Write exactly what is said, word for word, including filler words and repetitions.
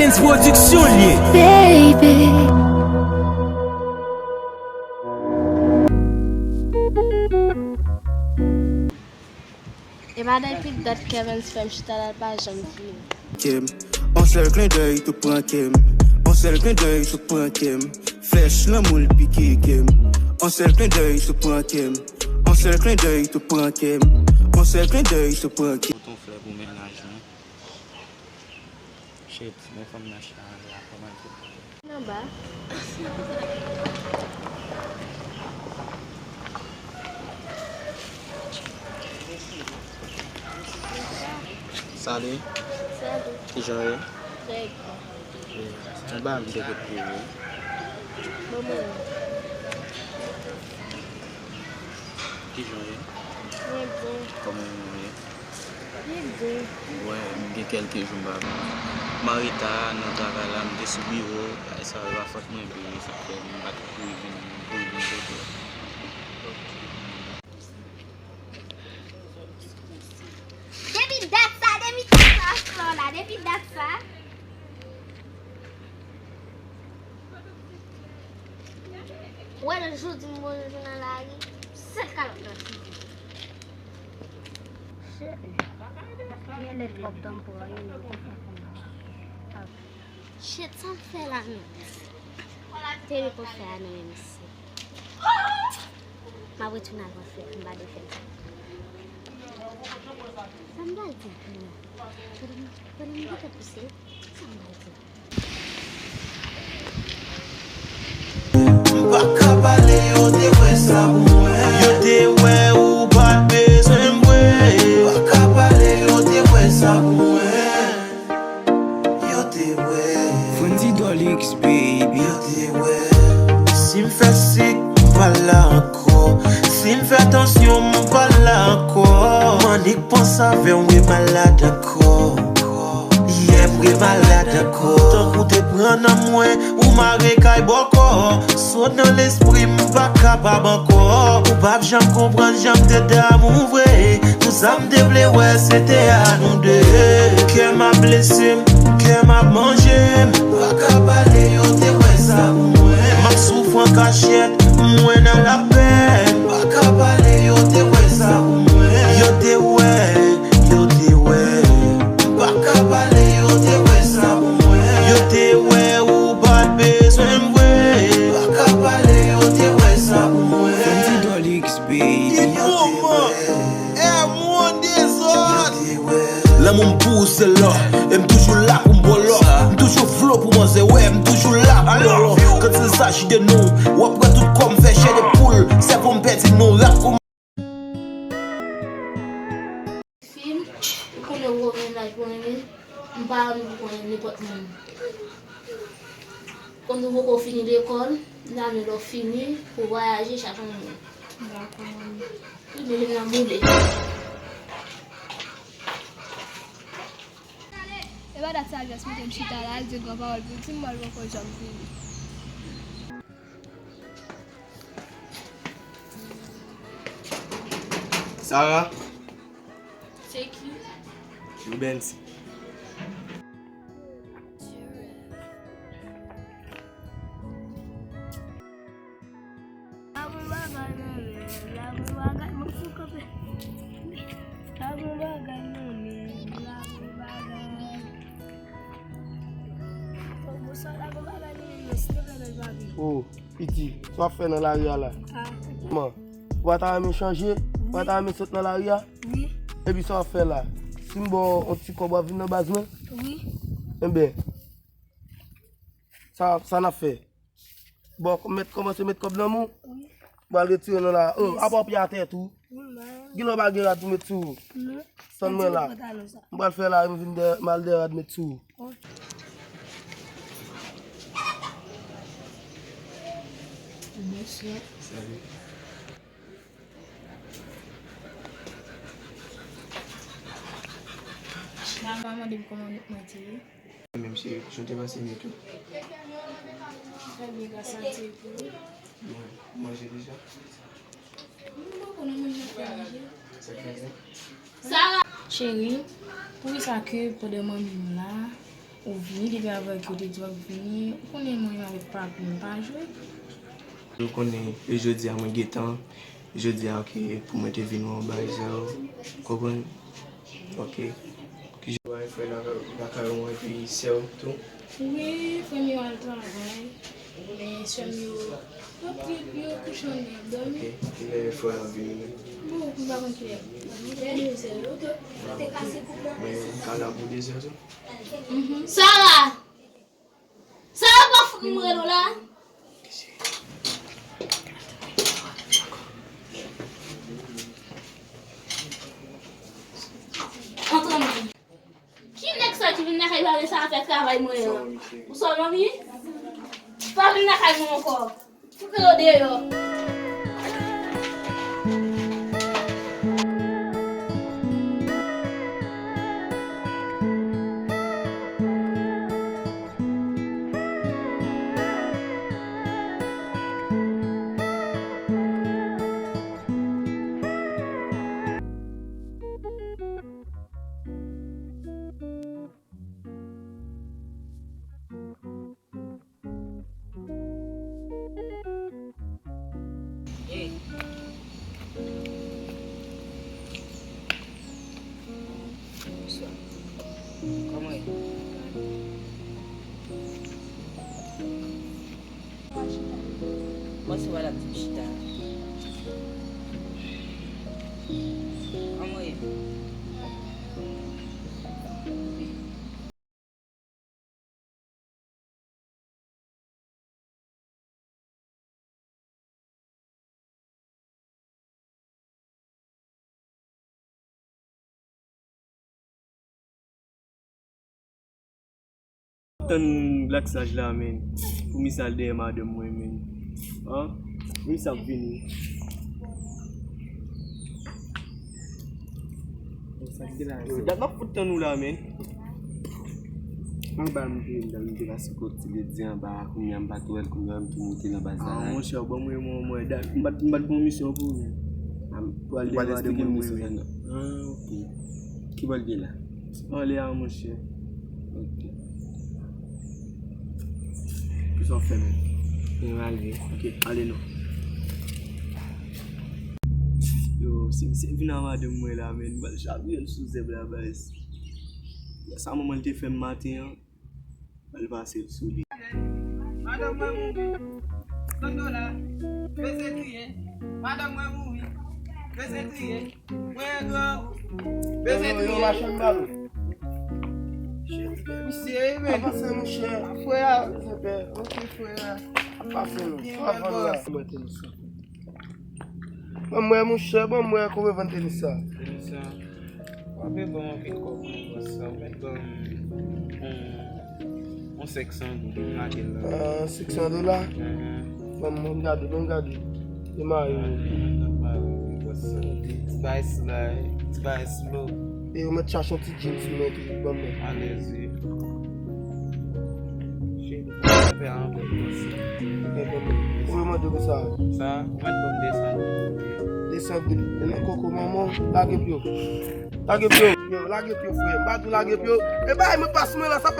Dance Production li ye. Baby. E pa depi dat Kevens fè m chita la, l pa janm vini. Kem. On sèl klendèy, tout pran kem. On sèl klendèy, tout pran kem. Flèch lanmou l pike kem. On sèl klendèy, tout pran kem. On sèl klendèy, tout pran kem. On sèl klendèy, tout pran kem. Pote yon flè pou mennaj mwen. Shit, men fanm nan chita anlè a, kòman l fè? Anba. Salut. Salut. Kijan w ye? Très bien. Anba m te kote pou ou. Bon, mwen. Kijan w ye? Mwen byen. Kòman w ye? Li byen. Wè, m gen kèlke jou m pa vin. M anreta nan travay la, m te sou biwo, bagay sa yo pa fòt mwen vre, sa fè m pa t kouri vin, m kouri vin kote w. Depi dat sa, depi dat sa, Flora, depi dat sa. Wè, lòt jou di m bonjou nan lari, sèl kalòt nan figi. Cheri, gen lè twòp tan m pran, wi, men ou konn sa fè m mal. Shit, sa m fè la menm? Te li pou fè a nan menm isi. M ap retounen al pran flè pou m pa defè l. Sa m pral di pou nou? Pandan m, pandan m gentan pouse, sa m pral di? M pa ka pale, yo te wè sa pou mwen. Yo te wè ou pa t bezwen m vre. M pa ka pale, yo te wè sa pou mwen. Yo te wè. Frandy Dolix, baby. Yo te wè. Si m fè sik, m pa la ankò. Si m fè tansyon, m pa la ankò. M annik panse avè w, wi, malad ankò. Yè m remalad ankò. Tankou te pran nan mwen, ou mare kay bòkò. Sot nan lespri m, m pa kapab ankò. Ou p ap janm konprann jan m te damou vre. Tout sa m te vle wè, se te a nou de. Kè m ap blese m, kè m ap manje m. Pa ka pale, yo te wè sa pou mwen. M ap soufri an kachèt, mwen nan lapèn. Pa ka pale, yo te wè sa pou mwen. Yo te wè. Yo te wè. M pa ka pale, yo te wè sa pou mwen. Yo te wè ou pa t bezwen m vre. M pa ka pale, yo te wè sa pou mwen. Frandy Dolix, baby. Yo te wè. Yo te wè. Lanmou m pou ou se lò. E m toujou la pou m ba w lò. M toujou flow pou manzè, wè, m toujou la pou lòlò. Quand il s'agit de nous, w ap wè tout kò m fè chè de poul. Sèvo m pèdi nou, rap kou Fi m, ou konnen ou gen laj pou renmen, m pa renmen pou konnen nenpòt moun. Kòm nou poko fini lekòl, m ta renmen lè w fini pou w vwayaje, chache yon moun. Dakò, manmi. Tout moun vin nan boule. E pa dat sa, Jas mete m chita la, al di gran pawòl pou di m, mwen poko janm vini. Sarah. Se ki? Rubensi. La bon bagay, manmi. La bon bagay, mwen fou kanpe. La bon bagay, manmi. La bon bagay. Fòk bon sa la bon bagay, manmi, silvouplè, bèl papi. Oh. Piti, sa w ap fè nan lari a la? Ah. Kòman? Ou pa ta renmen chanje? Ou pa ta renmen sot nan lari a? Wi. Epi sa w ap fè la? Si m ba w yon ti kòb, w ap vin nan baz mwen? Wi. Enben, sa, sa n ap fè? Bon, mèt kòmanse met kòb nan men w? Wi. Pral retire nan la. Oh, apa w pye atè tou? Wi, m pa. Gen lè w pa gen rad pou met sou ou? Non. Tann mwen la. M pral fè la, m vin dèyè, m al dèyè rad met sou ou. Bonswa. Salut. Mama mande m kòman nèt mwen te ye. Menm cheri, jan te pase nèt ou? Trè byen, gras a Dye pou ou. Mwen, manje deja? Mwen poko nan manje, fè manje. Sa k fèt la? Cheri, poukisa ke pandan manmi m la, Ou vini depi avè ki w te di w ap vini. Ou konnen mwen menm avèk papi m pa jwe. Ou konnen e jodi a mwen gentan. Jodi a, ok, pou mwen te vin wè w bay zè w. Konprann? Ok. Kijan w al frè lakay, lakay ou epi sè w tou? Wi, frè m yo al travay. Men sè m yo, yo, yo kouche anndan, y ap dòmi. Ok, kilè frè w ap vini menm? Bon, m pa konn kilè. Vè de zè, ok. Men m ka la pou de zè tou? Mhm. Sara! Sa yo pa fout m rele w la? Antre mwen. Ki nèg sa ki vin lakay pa gen sa fè travay mwen an? Ou sòt dòmi? Pa vin lakay mwen ankò. Fout yo deyò. Hey. Bonswa. Kòman w ye? Mwen se wè l ap di m chita. Kòman w ye? Tann laksaj la, men. Pou misye al dèyè madanm mwen, men. An? Misye ap vini. Sa k gen la? Yo, dat m ap fout tann ou la, men. Anba m te, m te pase kot ti ledi anba, kounye a m pa t wè l, kounye a m tou moute nan baz la. Ah, monchè, ban mwen, mwen, mwen, dat, m pa t, m pa t gon misyon pou ou, men. Ah, pou al dèyè madanm mwen, men. Ah, ok. Ki bò l ye la? Anlè a, monchè. Ok. Kisa w fè menm? Mwen ale. Ok, ale non. Yo, si misye vin a madanm mwen la, men, m pral chavire l sou zèb la, baz. Sa manman l te fè m maten an, m pral pase l sou li. Madanm mwen mouri. San dola. Bezwen kriye. Madanm mwen mouri. Bezwen kriye. Mwen gran. Bezwen kriye. Yo, yo, yo, machann bal. Misye, men. Avanse, monchè. Frè a. Oke, frè a. Avanse, non. Avanse la. Ban m wè, monchè, ban m wè, kote w vann tenis sa? Tenis sa. W ap ban m anpil kòb, mwen, bòs sa. Ou mèt ban m yon, yon senk san goud, m lage l la. Ah, senk san dola? Mhm. Ban m, ban m gade, ban m gade. Demare, wi. Mwen t ap pale, wi, bòs sa. Ti bagay slay, ti bagay slow. E ou mèt chache yon ti jeans, mèt, wi, ban mwen. Alèz, wi. Shit, fè anpil bòs. E ban mwen. Ou mande pou sa? Sa, ou mèt ban m de san goud. De san goud. E nan koko manman, lage pye w. Lage pye w. Yo, lage pye w, frè. M pa di w lage pye w. E bay mwen pas mwen la, sa